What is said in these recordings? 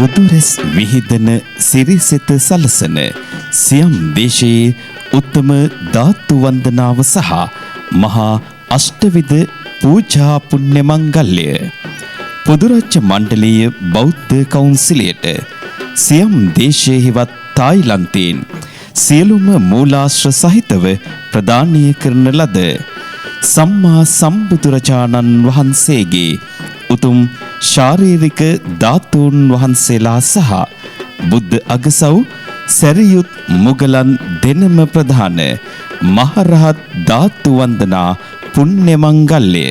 බුදුරැස් විහිදෙන සිරිසෙත සලසන සියම් දේශයේ උත්තම ධාතු වන්දනාව සහ මහා අෂ්ටවිධ පූජා පුණ්‍ය මංගල්‍ය පොදුරාජ්‍ය මණ්ඩලීය බෞද්ධ කවුන්සිලයට සියම් දේශයෙහිවත් තායිලන්තයෙන් සියලුම මූලාශ්‍ර සහිතව ප්‍රදානය කරන ලද සම්මා සම්බුදුරජාණන් වහන්සේගේ උතුම් ශාරීරික ධාතුන් වහන්සේලා සහ බුද්ධ අගසව් සැරියුත් මුගලන් දෙනම ප්‍රධාන මහරහත් ධාතු වන්දනා පුණ්‍ය මංගල්‍ය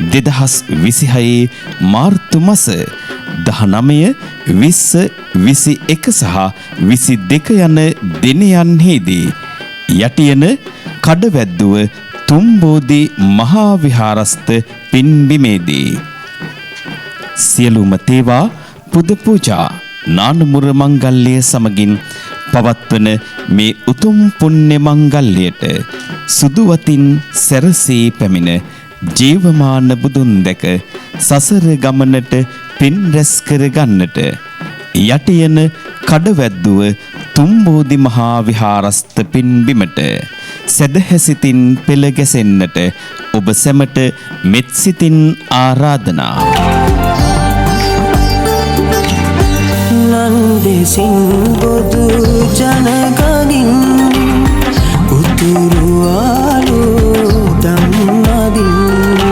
2026 මාර්තු මස 19, 20, 21 සහ 22 යන දිනයන්හිදී යටියන කඩවැද්දුව තුම්බෝධි මහා විහාරස්ථ පින්බිමේදී සියලුම තේවා පුද පූජා නානමුර මංගල්‍ය සමගින් පවත්වන මේ උතුම් පුණ්‍ය මංගල්‍යයට සුදු වතින් සැරසී පැමිණ ජීවමාන බුදුන් දැක සසර ගමනට පින් රැස් කර ගන්නට යටියන කඩවැද්දුව තුම්බෝධි මහා විහාරස්ථ පින්බිමට සැදැහැසිතින් පෙළ ගැසෙන්නට ඔබ සැමට මෙත් සිතින් ආරාධනා. නන්දෙසින් බොදු ජනකගින් උතුරු ආලෝ දම්මදින්.